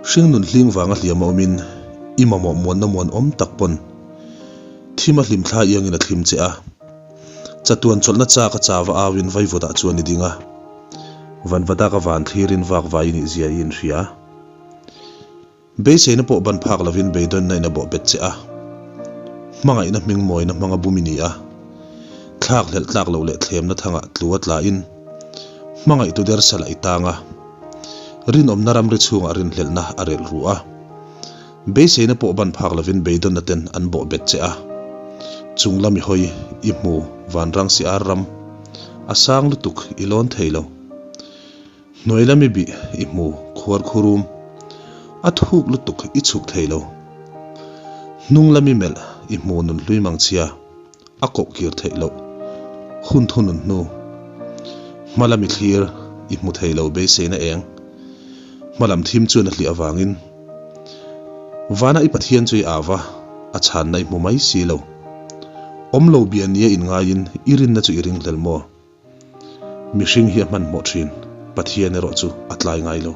Hringnun hling vanga hliam a awmin i mamawh muanna muan awm tak pawn thim a hlimthla iangin a thlim che a. Chatuan chawlhna chak a chava auin vaivawtah chuan i ding a. Vanvadak a van thlirin vak vai i nih zia i inhria. Beiseina pawh ban phak lovin beidawnna in a bawh bet che a. Hmangaihna hming mawina hmanga bum i ni a. Thlak hlelh tlak loh leh thlemna thangah tlu a tlain hmangaihtu der salah i tang a. Rinawmna ramri chhungah rinhlelhna a relh ru a. Beiseina pawh ban phak lovin beidawnna ten an bawh bet che a. Chung lam i hawi, i hmu, vanrang si ar ram. A sang lutuk, i lawn thei lo. Hnuai lam i bih, i hmu, khuar khurum. A thuk lutuk, i chhuk thei lo. Hnung lam i melh, i hmu nun hlui mang chhia. A koh kir theih loh. Hun thu nun hnu. Hma lam i thlir, i hmu thei lo beiseina eng. Hma lam thim chuan a hliah avangin. Vana i Pathian chu i au a, a chhanna i hmu mai si lo. Awm lo bia nia inngaiin i rinna chu i ringhlel maw? Mihring hi a hmanhmawh thin, Pathian erawh chu a tlai ngai lo.